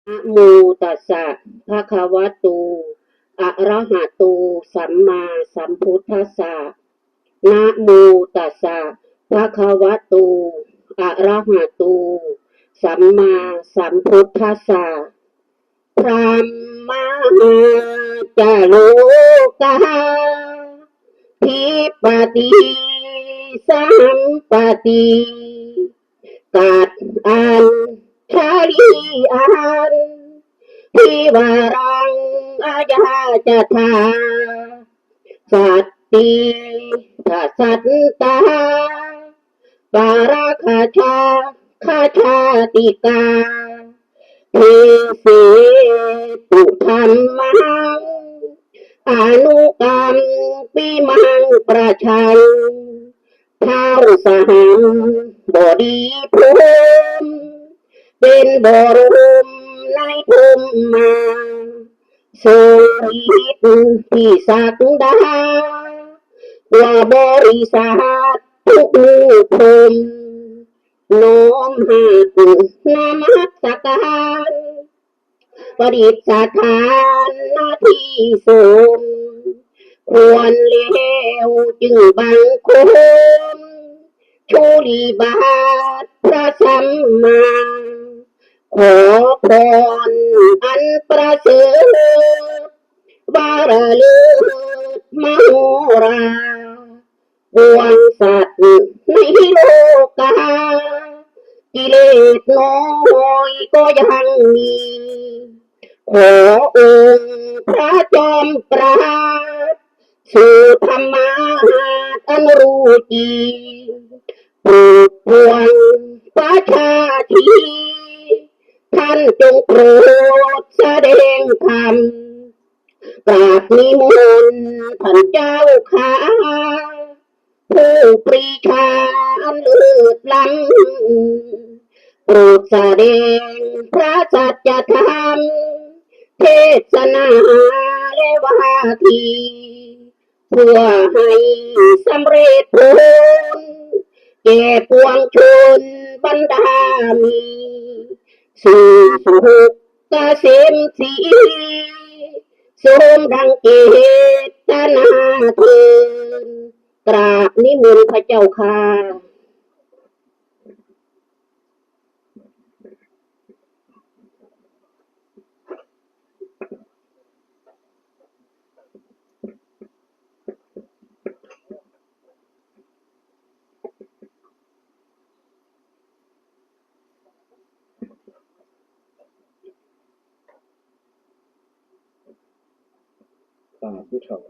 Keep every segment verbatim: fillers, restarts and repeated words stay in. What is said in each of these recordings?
นะโมตัสสะภะคะวะโต อะระหะโต สัมมาสัมพุทธัสสะ นะโมตัสสะภะคะวะโต อะระหะโต สัมมาสัมพุทธัสสะ พรหมาจะโลกา ธิปติ สัมปติ กัดอัญชลีอัน ทิวารังอายาจถา สัตติทสัตตา ปาราคาชาคาชาติกา เทเสตุธรรมัง อนุกรรมปิมังประชัง ท้าวสหัมบดีพรหม เป็นบรมในพรหมมา ทรงฤทธิ์ที่ศักดา กว่าบริษัททุกหมู่พรหม น้อมหักนมัสการ ประดิษฐานหน้าที่สม ควรแล้วจึงบังคม ชูลีบาทพระสัมมา ขอพรอันประเสริฐ บารเลิศมโหรา ปวงสัตว์ในโลกา กิเลสน้อยก็ยังมี ขอองค์พระจอมปราบ สู่ธรรมาอันรู้จริง ปลูกพวงประชาที ท่านจงโปรดแสดงธรรม กราบนิมนต์ท่านเจ้าข้า ผู้ปรีชาอันเลิศล้ำ โปรดแสดงพระสัจธรรม เทศนาและวาที เพื่อให้สำเร็จผล แก่ปวงชนบรรดามี สู่สุขเกษมสี สมดังเจตนาเทิน กราบนิมนต์พระเจ้าค่ะ สาธุเถาะ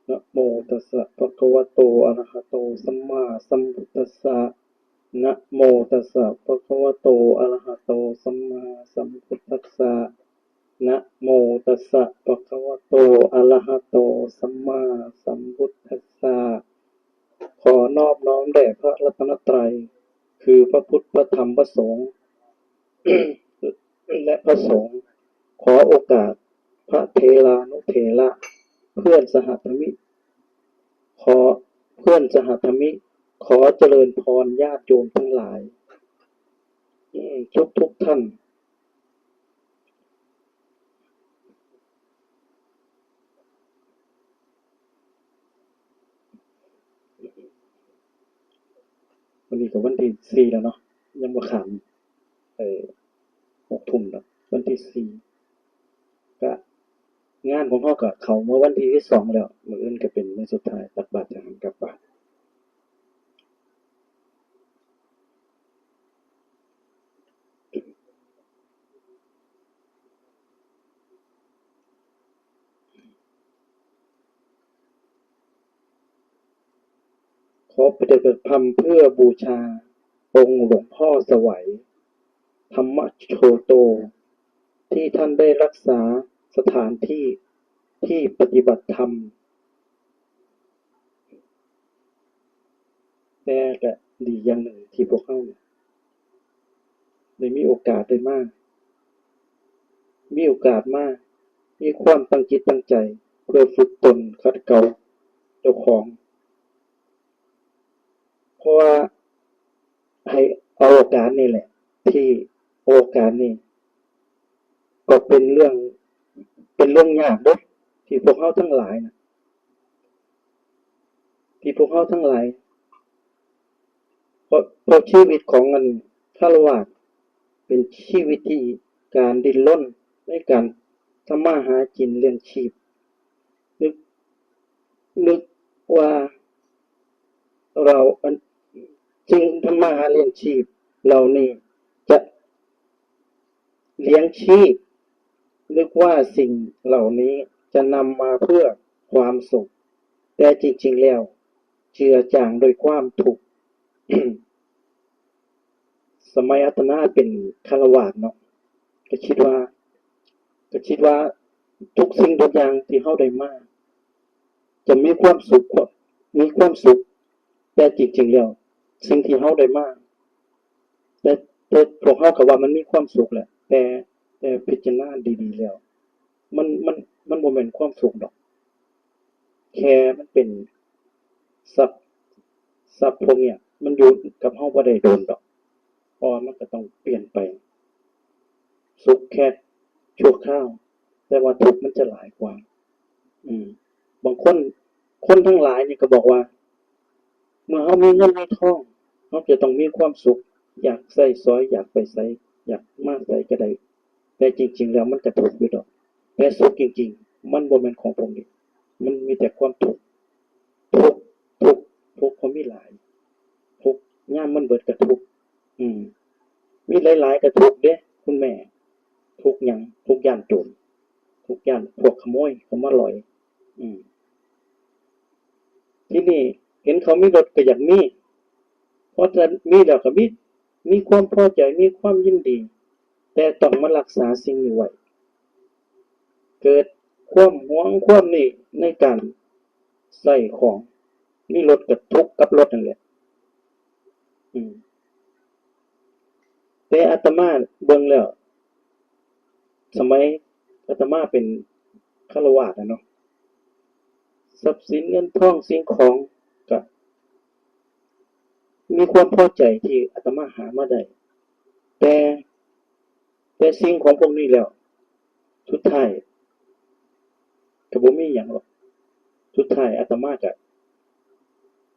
นะโมตัสสะภะคะวะโต อะระหะโต สัมมาสัมพุทธัสสะ นะโมตัสสะภะคะวะโต อะระหะโต สัมมาสัมพุทธัสสะ นะโมตัสสะภะคะวะโต อะระหะโต สัมมาสัมพุทธัสสะ ขอนอบน้อมแด่พระรัตนตรัย คือพระพุทธ พระธรรม พระสงฆ์ และพระสงฆ์ ขอโอกาสพระเถรานุเถระ เพื่อนสหธรรมิก ขอ เพื่อนสหธรรมิก ขอเจริญพรญาติโยมทั้งหลาย ทุกทุกๆท่าน วันนี้ก็วันที่สี่แล้วเนาะ ยังบ่ข้าม เอ่อ หกทุ่มดอก วันที่สี่ ก็ งานของเฮาก็เข้ามาวันที่ที่สองแล้ว มื้ออื่นก็เป็นมื้อสุดท้าย ตักบาตรทหารกลับบ้าน ขอปฏิบัติธรรมเพื่อบูชาองค์หลวงพ่อไสว ธรรมโชโต ที่ท่านได้รักษาสถานที่ที่ปฏิบัติธรรม แต่ก็ดีอย่างหนึ่งที่พวกเราเนี่ย ได้มีโอกาสได้มา มีโอกาสมา มีความตั้งจิตตั้งใจ เพื่อฝึกตนขัดเกลาเจ้าของ เพราะว่าให้เอาโอกาสนี่แหละ ที่โอกาสนี่ ก็เป็นเรื่อง เป็นเรื่องยากเด้อ ที่พวกเฮาทั้งหลายนะ ที่พวกเฮาทั้งหลาย เพราะ เพราะชีวิตของอันฆราวาสเป็นชีวิตที่การดิ้นรนในการทำมาหากินเลี้ยงชีพ นึก นึกว่าเราอัน สิ่งทำมาหาเลี้ยงชีพเหล่านี้จะเลี้ยงชีพ นึกว่าสิ่งเหล่านี้จะนำมาเพื่อความสุข แต่จริงๆแล้วเจือจางด้วยความทุกข์ สมัยอาตมาเป็นฆราวาสเนาะ ก็คิดว่า ก็คิดว่าทุกสิ่งทุกอย่างที่เฮาได้มา จะมีความสุข มีความสุข แต่จริงๆแล้ว สิ่งที่เฮาได้มา แต่ แต่พวกเฮาก็ว่ามันมีความสุขแหละ แต่ แต่พิจารณาดีๆแล้ว มัน มัน มันบ่แม่นความสุขดอก แค่มันเป็นทรัพย์ ทรัพย์พวกเนี้ย มันอยู่กับเฮาบ่ได้โดนดอก เพราะว่ามันก็ต้องเปลี่ยนไป สุขแค่ชั่วคราว แต่ว่าทุกข์มันจะหลายกว่า อืม บางคน คนทั้งหลายนี่ก็บอกว่า เมื่อเฮามีเงินมีทอง เฮาจะต้องมีความสุข อยากใช้สอย อยากไปไส อยากมาไสก็ได้ แต่จริงๆแล้วมันก็ทุกข์อยู่ดอก แต่สุขจริงๆ มันบ่แม่นของพวกนี้ มันมีแต่ความทุกข์ ทุกข์ ทุกข์ ทุกข์เขามีหลาย ทุกข์ยามมันเบิดก็ทุกข์ อืม มีหลายๆก็ทุกข์เด้ คุณแม่ ทุกข์หยัง ทุกข์ย้านโจร ทุกข์ย้านพวกขโมยเขามาหลอย อืม ทีนี้เห็นเขามีรถก็อยากมี พอจะมีแล้วก็มี มีความพอใจ มีความยินดี แต่ต้องมารักษาสิ่งนี้ไว้ เกิดความหวงความนี่ในการใช้ของ มีรถก็ทุกข์กับรถนั่นแหละ อืม แต่อาตมาเบิ่งแล้ว สมัยอาตมาเป็นฆราวาสน่ะเนาะ ทรัพย์สินเงินทองสิ่งของก็ มีความพอใจที่อาตมาหามาได้ แต่ แต่สิ่งของพวกนี้แล้ว สุดท้ายก็บ่มีหยังหรอก สุดท้ายอาตมาก็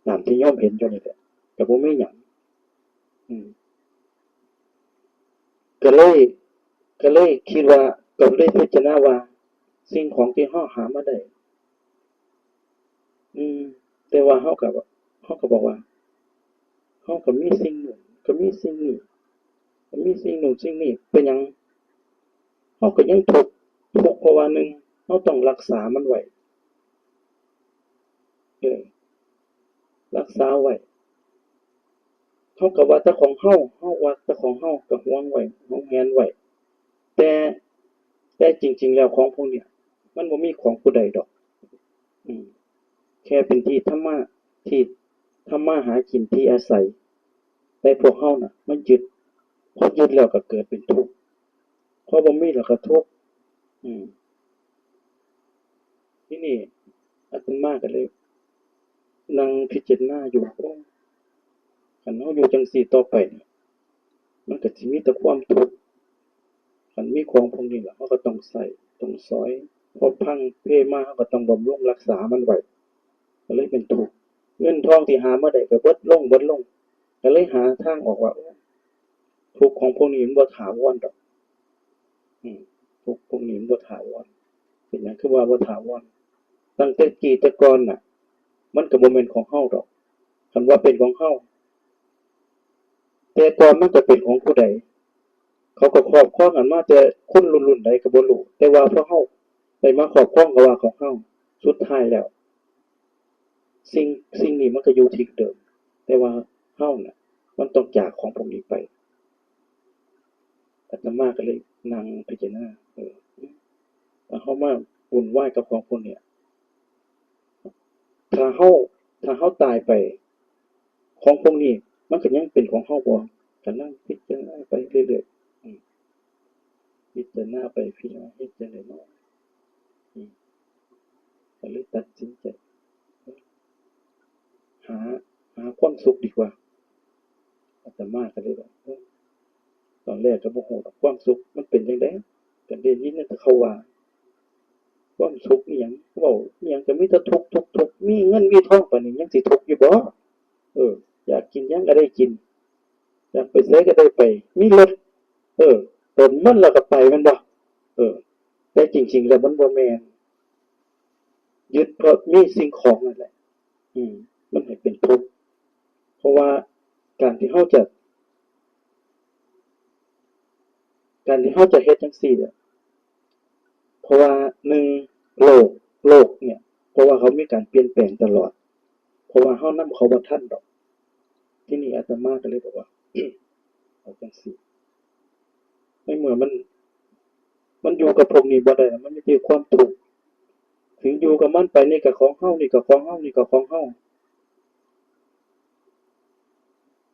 ตามที่โยมเห็นอยู่นี่แหละ ก็บ่มีหยัง อืม ก็เลย ก็เลยคิดว่า ก็เลยพิจารณาว่า สิ่งของที่เฮาหามาได้ อืม แต่ว่าเฮาก็ เฮาก็บอกว่า เฮาก็มีสิ่งนู้น ก็มีสิ่งนี้ ก็มีสิ่งนู้นสิ่งนี้ เป็นหยัง เฮาก็ยังทุกข์ ทุกข์เพราะว่าหนึ่ง เฮาต้องรักษามันไว้ เออ รักษาไว้ เฮาก็ว่าแต่ของเฮา เฮาว่าแต่ของเฮา ก็หวงไว้ หวงแหนไว้ แต่ แต่จริงๆแล้วของพวกเนี้ย มันบ่มีของผู้ใดดอก อืม แค่เป็นที่ทำมา ที่ทำมาหากิน ที่อาศัย แต่พวกเฮาน่ะ มันยึด พอยึดแล้วก็เกิดเป็นทุกข์ พอบ่มีแล้วก็ทุกข์ อืม ทีนี้อาตมาก็เลยนั่งพิจารณาอยู่ โอ้ คันเฮาอยู่จั่งซี้ต่อไปเนี่ย มันก็สิมีแต่ความทุกข์ คันมีของพวกนี้ล่ะ เฮาก็ต้องใช้ ต้องสอย พอพังเพมา เฮาก็ต้องบำรุงรักษามันไว้ ก็เลยเป็นทุกข์ เงินทองที่หามาได้ก็เบิดลง เบิดลง ก็เลยหาทางออกว่า โอ้ ทุกข์ของพวกนี้มันบ่ถาวรดอก อืม ทุกข์พวกนี้มันบ่ถาวร เป็นหยังคือว่าบ่ถาวร ตั้งแต่กี้แต่ก่อนน่ะ มันก็บ่แม่นของเฮาดอก คันว่าเป็นของเฮา แต่ก่อนมันก็เป็นของผู้ใด เขาก็ครอบครองกันมาแต่คนรุ่นๆใดก็บ่รู้ แต่ว่าพอเฮาได้มาครอบครองก็ว่าของเฮา สุดท้ายแล้ว สิ่ง สิ่งนี้มันก็อยู่ที่เดิม แต่ว่าเฮาน่ะ มันต้องจากของพวกนี้ไป อาตมาก็เลยนั่งพิจารณา เออ ถ้าเฮามาวุ่นวายกับของพวกเนี้ย ถ้าเฮา ถ้าเฮาตายไป ของพวกนี้มันก็ยังเป็นของเฮาบ่ ก็นั่งพิจารณาไปเรื่อยๆ อืม พิจารณาไป พิจารณา เฮ็ดจั่งใดเนาะ อืม ก็เลยตัดสินใจ หา หาความสุขดีกว่า อาตมาก็เลยว่า เออ ตอนแรกก็บ่ฮู้ดอก ความสุขมันเป็นจั่งใด ได้ยินแต่เขาว่า ความสุขอีหยัง เว้าอีหยังก็มีแต่ทุกข์ ทุกข์ ทุกข์ มีเงินมีทองปานนี้ยังสิทุกข์อยู่บ่ เออ อยากกินหยังก็ได้กิน อยากไปไสก็ได้ไป มีรถ เออ เติมมันแล้วก็ไปแม่นบ่ เออ แต่จริงๆแล้วมันบ่แม่น ยึดเพราะมีสิ่งของนั่นแหละ อืม มันให้เป็นทุกข์ เพราะว่าการที่เฮาจะ การที่เฮาจะเฮ็ดจั่งซี้เนี่ย เพราะว่าหนึ่ง โลก โลกเนี่ย เพราะว่าเขามีการเปลี่ยนแปลงตลอด เพราะว่าเฮานำเขาบ่ทันดอก ทีนี้อาตมาก็เลยบอกว่า เอาจั่งซี้ ในเมื่อมัน มันอยู่กับพวกนี้บ่ได้ มันมีแต่ความทุกข์ ถึงอยู่กับมันไป นี่ก็ของเฮา นี่ก็ของเฮา นี่ก็ของเฮา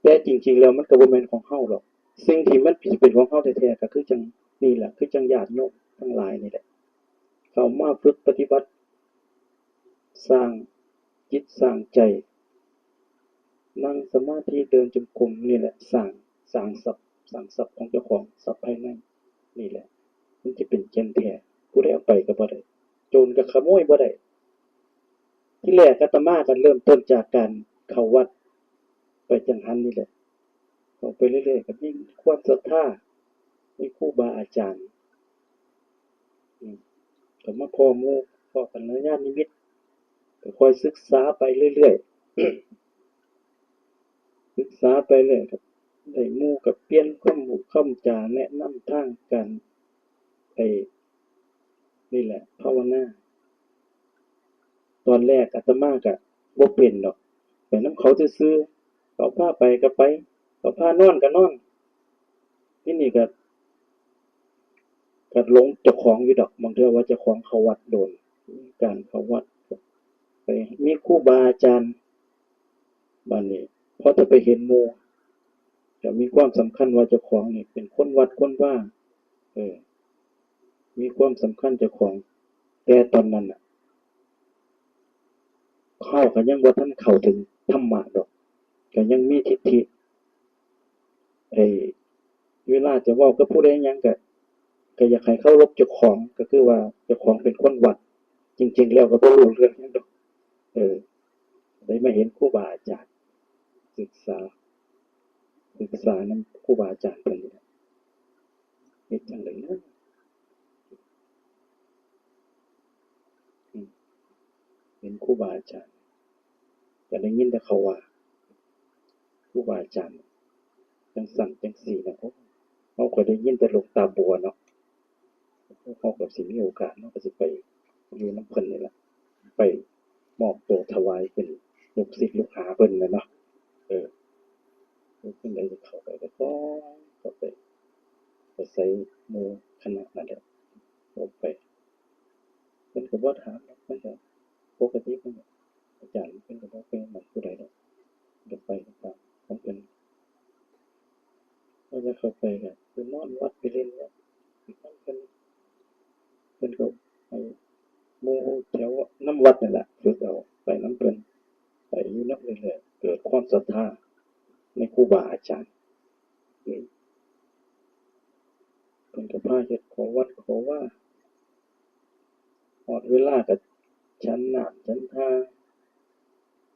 แต่จริงๆแล้วมันก็บ่แม่นของเฮาดอก สิ่งที่มันสิเป็นของเฮาแท้ๆ ก็คือจั่งนี่แหละ คือจั่งญาติโยมทั้งหลายนี่แหละ เข้ามาฝึกปฏิบัติ สร้างจิตสร้างใจ นั่งสมาธิเดินจงกรมนี่แหละ สร้าง สร้างทรัพย์ สร้างทรัพย์ของเจ้าของ ทรัพย์ภายในนี่แหละ มันสิเป็นแก่นแท้ ผู้ใดเอาไปก็บ่ได้ โจรก็ขโมยบ่ได้ ที่แรกอาตมาก็เริ่มต้นจากการเข้าวัดไปจังหันนี่แหละ เข้าไปเรื่อยๆ ก็มีความศรัทธา มีครูบาอาจารย์ อืม ก็มาพ้อหมู่ พ้อกัลยาณมิตร ก็ค่อยศึกษาไปเรื่อยๆ ศึกษาไปเรื่อย ก็ได้หมู่ก็เปลี่ยนความรู้ความจา แนะนำทางการ ไอ้ นี่แหละ ภาวนา ตอนแรกอาตมาก็บ่เป็นดอก ไปนำเขาซื่อๆ เขาพาไปก็ไป เขาพานอนก็นอน ทีนี้ก็ ก็หลงเจ้าของอยู่ดอก บางเทื่อว่าเจ้าของเข้าวัดโดน การเข้าวัด ไปมีครูบาอาจารย์ บัดนี้พอจะไปเห็นหมู่ ก็มีความสำคัญว่าเจ้าของนี่เป็นคนวัดคนวา เออ มีความสำคัญเจ้าของ แต่ตอนนั้นน่ะ เฮาก็ยังบ่ทันเข้าถึงธรรมะดอก ก็ยังมีทิฏฐิ ไอ้ เวลาจะเว้ากับผู้ใดหยังก็ ก็อยากให้เคารพเจ้าของ ก็คือว่าเจ้าของเป็นคนวัด จริงๆแล้วก็บ่รู้เรื่องหยังดอก เออ ได้มาเห็นครูบาอาจารย์ ศึกษา ศึกษานำครูบาอาจารย์เพิ่นนี่แหละ เฮ็ดจั่งใด๋นะ อืม เห็นครูบาอาจารย์ ก็ได้ยินแต่เขาว่า ครูบาอาจารย์จั่งซั้นจั่งซี้นะ โอ้ เฮาก็ได้ยินแต่หลวงตาบัวเนาะ เฮาก็สิมีโอกาส เฮาก็สิไปอยู่นำเพิ่นนี่ล่ะ ไปมอบตัวถวายเป็นลูกศิษย์ลูกหาเพิ่นน่ะเนาะ เออ เฮ็ดจั่งใด๋สิเข้าไป ก็ค่อยเข้าไป อาศัยหมู่คณะนั่นแหละ เข้าไป เพิ่นก็บ่ถามดอก เพิ่นก็ปกติเพิ่นก็ อาจารย์เพิ่นก็บ่ไปนั่นผู้ใดดอก ก็ไปตามของเพิ่น พอจะเข้าไปก็ไปนอนวัดไปเล่นวัด เพิ่น เพิ่นก็ให้หมู่แถวนำวัดนั่นล่ะ ฝึกเอา ไปนำเพิ่น ไปอยู่นำเรื่อยๆ เกิดความศรัทธาในครูบาอาจารย์ เพิ่นก็พาเฮ็ดขอวัดขอวา ฮอดเวลาก็ฉันน้ำฉันท่า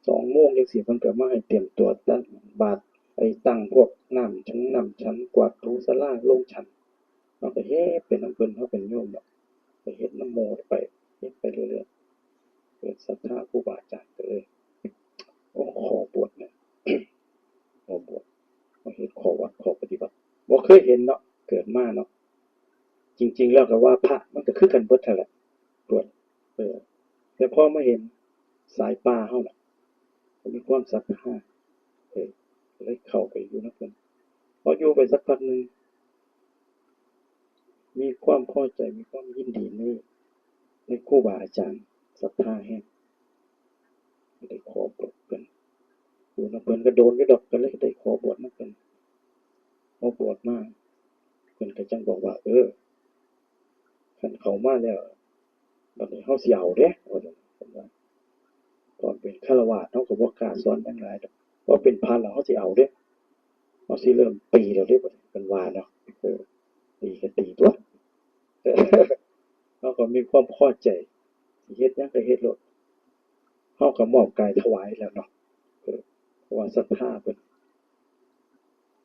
สองโมงจั่งซี้ เพิ่นก็มาให้เตรียมตัวตักบาตร ไอ้ตั้งพวกน้ำชงน้ำฉัน กวาดถูศาลา ลงฉัน เฮาก็เฮ็ดไปนำเพิ่น เฮาเป็นโยมดอก ก็เฮ็ดนำหมู่ไป เฮ็ดไปเรื่อยๆ เกิดศรัทธาครูบาอาจารย์ ก็เลย โอ้ ขอบวชนะ ขอบวช มาเฮ็ดข้อวัดข้อปฏิบัติ บ่เคยเห็นเนาะ เกิดมาเนาะ จริงๆแล้วก็ว่าพระมันก็คือกันเบิดหั้นแหละ ตรวจ เออ แต่พอมาเห็นสายป่าเฮาน่ะ ก็มีความศรัทธา เออ ก็เลยเข้าไปอยู่นำเพิ่น พออยู่ไปสักพักหนึ่ง มีความพอใจ มีความยินดีใน ในครูบาอาจารย์ ศรัทธาแฮง ได้ขอบวชเพิ่น อยู่นำเพิ่นก็โดนอยู่ดอก ก็เลยได้ขอบวชนำเพิ่น พอบวชมา เพิ่นก็จั่งบอกว่า เออ คันเข้ามาแล้ว บัดนี้เฮาสิเอาเด้ ว่าซั่น เพิ่นว่า ตอนเป็นฆราวาสเฮาก็บ่กล้าสอนหยังหลายดอก พอเป็นพระแล้วเฮาสิเอาเด้ เฮาสิเริ่มตีแล้วเด้ บัดนี้ เพิ่นว่าเนาะ เออ ตีก็ตีตั่ว เฮาก็มีความพอใจ สิเฮ็ดหยังก็เฮ็ดโลด เฮาก็มอบกายถวายแล้วเนาะ เออ เพราะว่าศรัทธาเพิ่น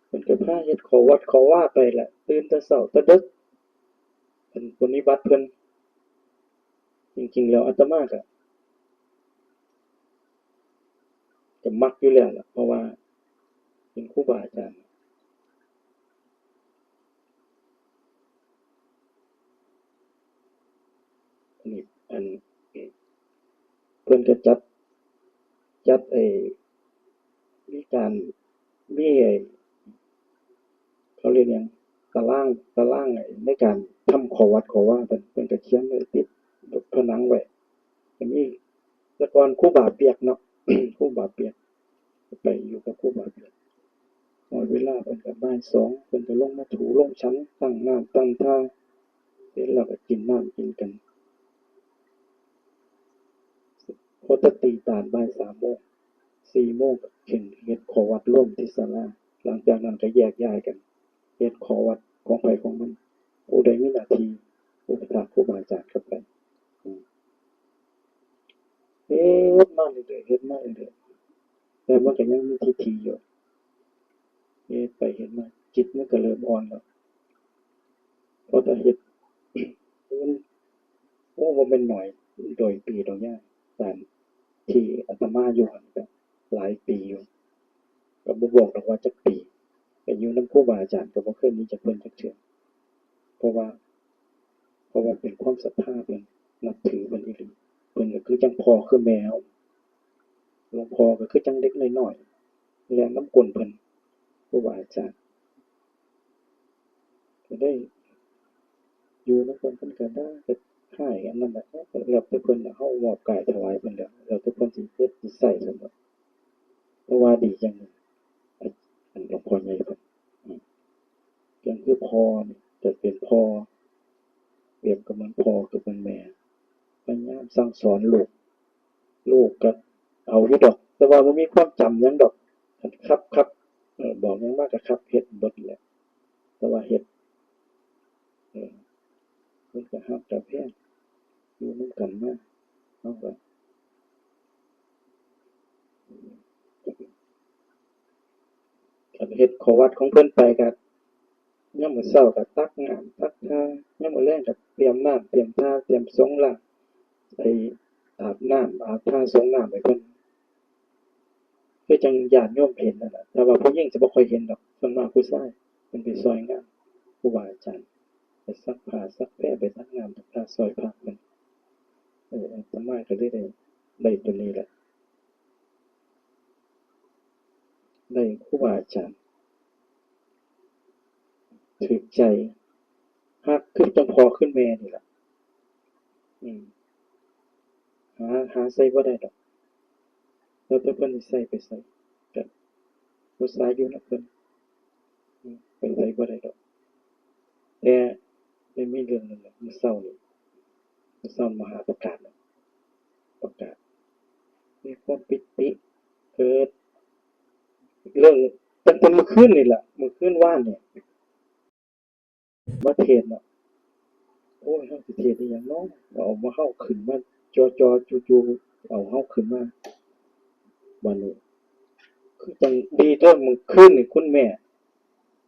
เพิ่นก็พาเฮ็ดเข้าวัดเข้าวาไปแหละ ตื่นแต่เช้าแต่ดึก เพิ่นปฏิบัติเพิ่น จริงๆ แล้วอาตมาก็ ก็มักอยู่แล้วล่ะ เพราะว่าเป็นครูบาอาจารย์ อันนี้ อัน เพิ่นก็จัด จัดไอ้ มีการ มีไอ้ เขาเรียกหยัง ตาราง ตารางไอ้ในการทำเข้าวัดเข้าวา เพิ่น เพิ่นก็เขียนไว้ติดผนังไว้ ก็มี แต่ก่อนครูบาเปียกเนาะ ครูบาเปียก ไปอยู่กับครูบาเปียก ฮอดเวลาเพิ่นก็บ่ายสอง เพิ่นก็ลงมาถูลงฉัน ตั้งน้ำตั้งท่า เสร็จแล้วก็กินน้ำกินกัน พอจะตีตานบ่ายสามโมง สี่โมงก็ขึ้นเฮ็ดเข้าวัดรวมที่ศาลา หลังจากนั้นก็แยกย้ายกัน เฮ็ดเข้าวัดของไผของมัน ผู้ใดมีหน้าที่ อุปถากครูบาอาจารย์ก็ไป อืม เฮ็ดมาเรื่อยๆ เฮ็ดมาเรื่อยๆ แต่มันก็ยังมีทิฏฐิอยู่ เฮ็ดไปเฮ็ดมา จิตมันก็เริ่มอ่อนแล้ว เพราะถ้าเฮ็ด มัน โอ้ บ่แม่นน้อย โดยปีดอกย่า ตามที่อาตมาอยู่หั่นก็หลายปีอยู่ ก็บ่บอกดอกว่าจักปี ก็อยู่นำครูบาอาจารย์ก็บ่เคยหนีจากเพิ่นจักเทื่อ เพราะว่า เพราะว่าเป็นความศรัทธาเพิ่น นับถือเพิ่นอีหลี เพิ่นก็คือจั่งพ่อคือแม่เฮา หลวงพ่อก็คือจั่งเด็กน้อยๆ แล่นนำก้นเพิ่น ครูบาอาจารย์ ก็ได้อยู่นำเพิ่น เพิ่นก็ด่า ก็ฮ้ายอันนั้นแหละ แล้วแต่เพิ่นน่ะ เฮามอบกายถวายเพิ่นแล้ว แล้วแต่เพิ่นสิเฮ็ดสิใช้ซั่นดอก แต่ว่าดีอย่างหนึ่ง อันหลวงพ่อใหญ่เพิ่น อืม ก็คือพ่อนี่ ก็เป็นพ่อ เปรียบก็เหมือนพ่อก็เหมือนแม่ พยายามสั่งสอนลูก ลูกก็เอาอยู่ดอก แต่ว่าบ่มีความจำหยังดอก คันคับ คับ เอ่อ บอกหยังมาก็คับ เฮ็ดเบิดแหละ แต่ว่าเฮ็ด เออ เพิ่นก็ฮักก็แพง อยู่นำกันมา เฮาก็ คันเฮ็ดเข้าวัดของเพิ่นไปก็ ยามมื้อเช้าก็ตักน้ำตักท่า ยามมื้อแลงก็เตรียมน้ำเตรียมท่า เตรียมสรงล้าง ไอ้อาบน้ำอาบท่าสรงน้ำให้เพิ่น คือจั่งญาติโยมเห็นนั่นล่ะ แต่ว่าผู้หญิงสิบ่ค่อยเห็นดอก ส่วนมากผู้ชายเพิ่นไปซอยงานครูบาอาจารย์ ไปซักผ้าซักแพร ไปตักน้ำตักท่าซอยพระเพิ่น เออ อาตมาก็เลยได้ ได้ตัวนี้แหละ ได้ครูบาอาจารย์ ถืกใจ ฮักคือจั่งพ่อคือแม่นี่ล่ะ อืม หา หาใส่บ่ได้ดอก แล้วแต่เพิ่นสิใส่ไปไส ก็อุตส่าห์อยู่นำเพิ่น อืม ไปไสบ่ได้ดอก แต่ แต่มีเรื่องหนึ่งอะ มื้อเช้านี่ มื้อเช้ามาหาประกาศนะ ประกาศ มีความปิติเกิด เรื่อง ตั้งแต่มื้อคืนนี่แหละ มื้อคืนวานเนี่ย มาเทศน์เนาะ โอ้ย เฮาสิเทศน์อีหยังเนาะ เอามาเฮาขึ้นมาจ่อๆ จู่ๆ เอาเฮาขึ้นมา บัดนี้ คือจั่งดีตัวมื้อคืนนี่คุณแม่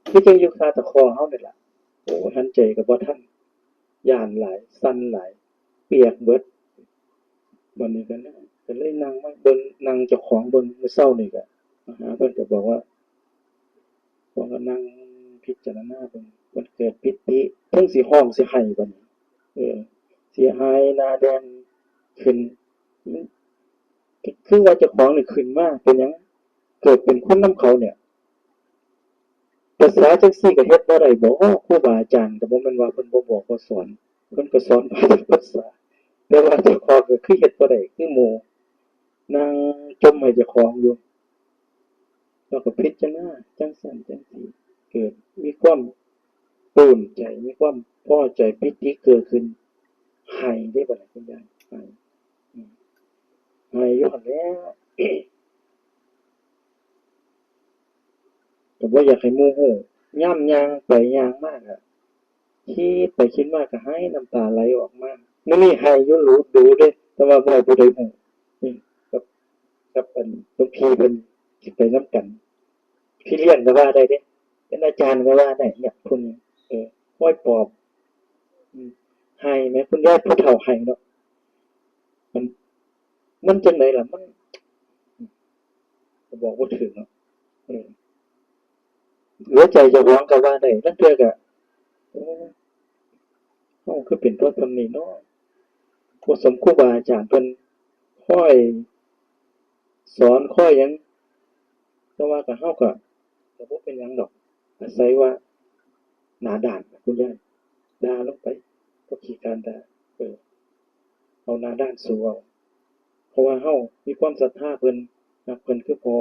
คือจั่งอยู่คาตะขอเฮานี่ล่ะ โอ้ย หันใจก็บ่ทัน ย้านหลาย สั่นหลาย เปียกเบิด บัดนี้ก็เลย ก็เลยนั่งมาเบิ่ง นั่งเจ้าของเบิ่ง มื้อเช้านี่ก็มาหาเพิ่นก็บอกว่า ผมก็นั่งพิจารณาเบิ่ง มันเกิดปิติ เทิงสิฮ้องสิไห้บัดนี้ เออ สิไห้หน้าแดงขึ้น มัน คือว่าเจ้าของนี่ขึ้นมา เป็นหยัง เกิดเป็นคนนำเขาเนี่ย ภาษาจังซี่ก็เฮ็ดบ่ได้บ่ ครูบาอาจารย์ก็บ่แม่นว่าเพิ่นบ่บอกบ่สอน เพิ่นก็สอนภาษา แต่ว่าเจ้าของก็คือเฮ็ดบ่ได้คือหมู่ นั่งจ่มให้เจ้าของอยู่ แล้วก็พิจารณาจังซั่นจังซี่ เกิดมีความปลื้มใจ มีความพอใจ ปิติเกิดขึ้น ไห้เด้บัดนี้คุณยาย ไห้ อืม ไห้อยู่หั่นแหล้ว ก็บ่อยากให้หมู่ฮู้ ยามย่างไปย่างมาก็ คิดไปคิดมาก็ไห้น้ำตาไหลออกมา มื้อนี้ไห้อยู่หรูดูเด้ แต่ว่าบ่ให้ผู้ใดฮู้ อืม กับ กับอันหลวงพี่เพิ่นสิไปนำกัน พี่เลี้ยงก็ว่าได้เด้ เป็นอาจารย์ก็ว่าได้เนี่ย ผู้นี้ เออ ห้อยปอบ อืม ไห้แหม คุณยายผู้เฒ่าไห้เนาะ มัน มันจั่งใดล่ะ มัน ก็บอกบ่ถูกเนาะ เออ เหลือใจเจ้าของก็ว่าได้ ลางเทื่อก็ โอ้ เฮาคือเป็นพอส่ำนี้เนาะ บ่สมครูบาอาจารย์เพิ่นคอยสอนคอยหยัง แต่ว่าก็ เฮาก็ ก็บ่เป็นหยังดอก อาศัยว่าหน้าด้านน่ะคุณยาย ด่าลงไป บ่ขี้คร้านด่า เออ เอาหน้าด้านสู้เอา เพราะว่าเฮามีความศรัทธาเพิ่น ฮักเพิ่นคือพ่อ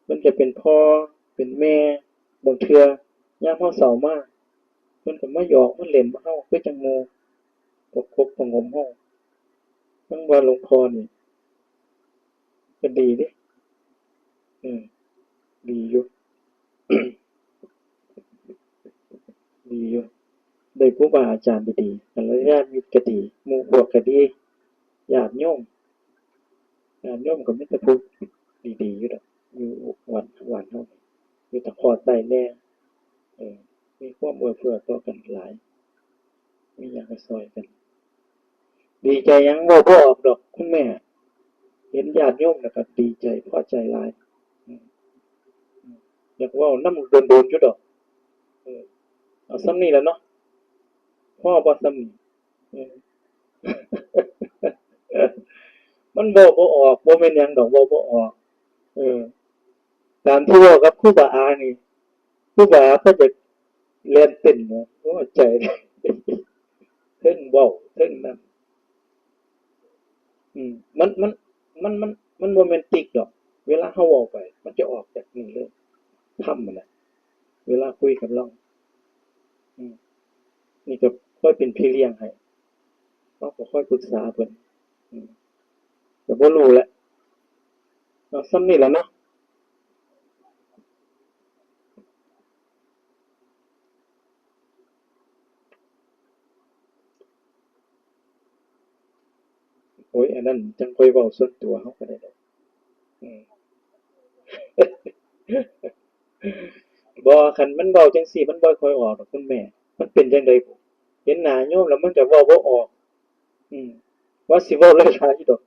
เพิ่นจะเป็นพ่อ เป็นแม่ บางเทื่อยามเฮาเศร้ามา เพิ่นก็มาหยอกมาเล่นกับเฮาคือจั่งหมู่ ประคบประหงมเฮา จั่งว่าหลวงพ่อนี่ ก็ดีเด้ อืม ดีอยู่ ดีอยู่ ได้ครูบาอาจารย์ดีๆ กัลยาณมิตรก็ดี หมู่พวกก็ดี ญาติโยม ญาติโยมก็มีแต่ผู้ดีๆ อยู่ดอก อยู่วัด วัดเฮา อยู่ตะขอใต้แน่ เออ มีความเอื้อเฟื้อต่อกันหลาย มีหยังก็ซ่อยกัน ดีใจหยังเว้าบ่ออกดอกคุณแม่ เห็นญาติโยมแล้วก็ดีใจพอใจหลาย อืม อืม อยากเว้านำโดนๆ อยู่ดอก เออ เอาส่ำนี้ล่ะเนาะ พอบ่ส่ำนี้ เออ มันเว้าบ่ออก บ่แม่นหยังดอก เว้าบ่ออก เออ ตามที่เว้ากับครูบาอานี่ ครูบาอาเพิ่นจะแล่นเต้นนะ โอ้ ใจ เทิงเว้า เทิงนั่น อืม มัน มัน มัน มัน มันบ่แม่นติกดอก เวลาเฮาเว้าไป มันจะออกจากนี่เลย ธรรมนั่นแหละ เวลาคุยกับลาว อืม นี่ก็คอยเป็นพี่เลี้ยงให้ เฮาก็คอยปรึกษาเพิ่น อืม ก็บ่รู้แหละ เอาส่ำนี้ล่ะเนาะ โอ้ย อันนั้นจั่งค่อยเว้าส่วนตัวเฮาก็ได้ดอก อืม บ่ คันมันเว้าจั่งซี้ มันบ่ค่อยออกดอกคุณแม่ มันเป็นจั่งใดบุ เห็นหน้าโยมแล้วมันก็เว้าบ่ออก อืม ว่าสิเว้าหลายๆ อยู่ดอก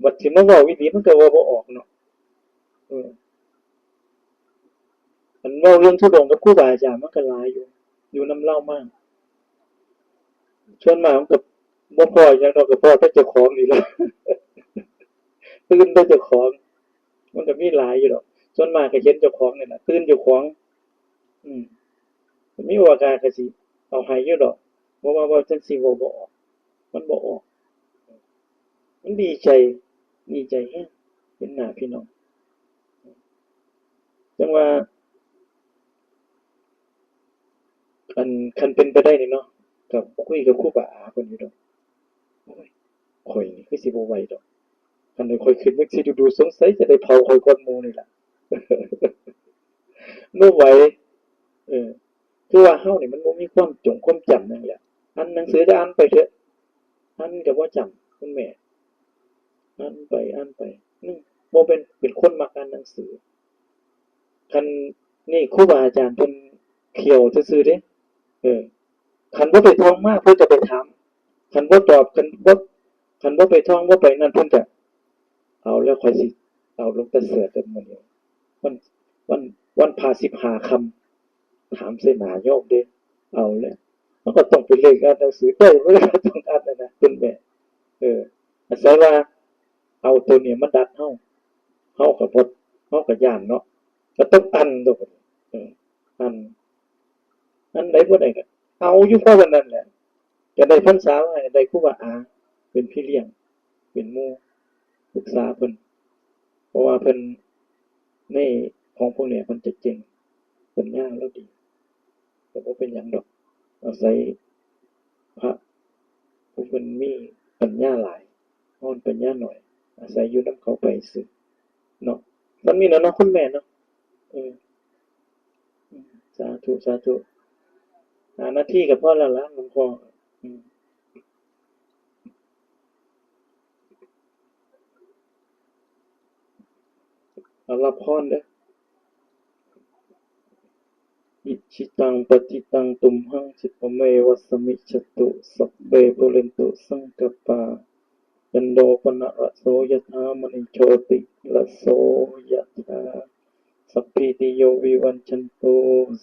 บัดสิมาเว้าอีหลีมันก็เว้าบ่ออกเนาะ เออ คันเว้าเรื่องธุดงค์กับครูบาอาจารย์มันก็หลายอยู่ อยู่นำลาวมา ส่วนมากมันก็บ่พ้อหยังดอก ก็พ้อแต่เจ้าของนี่ล่ะ ตื่นแต่เจ้าของ มันก็มีหลายอยู่ดอก ส่วนมากก็เห็นเจ้าของนี่ล่ะ ตื่นเจ้าของ อืม มีโอกาสก็สิเอาให้อยู่ดอก บ่ว่า ว่าจั่งซี้เว้าบ่ออก มันบ่ออก มันดีใจ ดีใจแฮง เห็นหน้าพี่น้อง จั่งว่า อัน คันเป็นไปได้นี่เนาะ ก็คุยกับครูบาอาเพิ่นอยู่ดอก โอ้ย ข้อยนี่คือสิบ่ไหวดอก คันให้ข้อยขึ้นจั่งซี้ดูๆ สงสัยจะได้เผาข้อยก่อนหมู่นี่ล่ะ บ่ไหว เออ คือว่าเฮานี่มันบ่มีความจงความจำหยังแหละ อ่านหนังสือก็อ่านไปเถาะ อ่านก็บ่จำ คุณแม่ อ่านไป อ่านไป อืม บ่เป็น เป็นคนมักอ่านหนังสือ คันนี่ครูบาอาจารย์เพิ่นเคี่ยวซื่อๆ เด้ เออ คันบ่ไปท่องมาเพิ่นก็ไปถาม คันบ่ตอบ คันบ่ คันบ่ไปท่อง บ่ไปนั่น เพิ่นก็ เอาแล้ว ข้อยสิเอาหลวงตาเสิร์ชเด้อมื้อนี้ วัน วัน วันพระสิบห้าค่ำ ถามใส่หน้าโยมเด้ เอาแล้ว มันก็ต้องไปเร่งอ่านหนังสือ ได้เวลาต้องอ่านแล้วนะ คุณแม่ เออ อาศัยว่าเอาตัวนี้มาดัดเฮา เฮาก็บ่ เฮาก็ย้านเนาะ ก็ต้องอ่านโลด เออ อ่าน อันใดบ่ได้ก็เอาอยู่พอปานนั้นแหละ ก็ได้พรรษามา ได้ครูบาอาเป็นพี่เลี้ยง เป็นหมู่ ปรึกษาเพิ่น เพราะว่าเพิ่น ในของพวกนี้เพิ่นจะเก่ง ปัญญาลาวดี ก็บ่เป็นหยังดอก อาศัยพระผู้เพิ่นมีปัญญาหลาย เฮาปัญญาน้อย อาศัยอยู่นำเขาไปซื่อ เนาะ ส่ำนี้ล่ะเนาะคุณแม่เนาะ เออ สาธุ สาธุ หานาทีก็พอแล้วล่ะหลวงพ่อ อืม เอารับพรเด้อ อิจิตังปัตติตังตุมหัง คิปะเมวะสะมิจฉตุ สัพเพปูเรนตุสังกัปปา จันโทปนรสโสยะถา มะนิโชติรสโสยะถา สัพพีติโยวิวัชชันตุ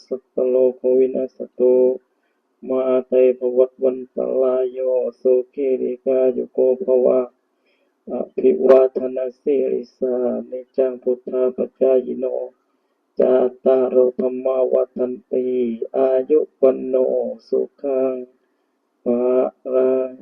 สัพพะโรโควินัสสะตุ มาเตภวัตวันตรายโย สุขีทีฆายุโกภวะ อภิวาทนาสีลิสสะ นิจจังพุทธาปจายิโน จัตตาโรธัมมาวัฒนติ อายุวัณโณสุขังพะลัง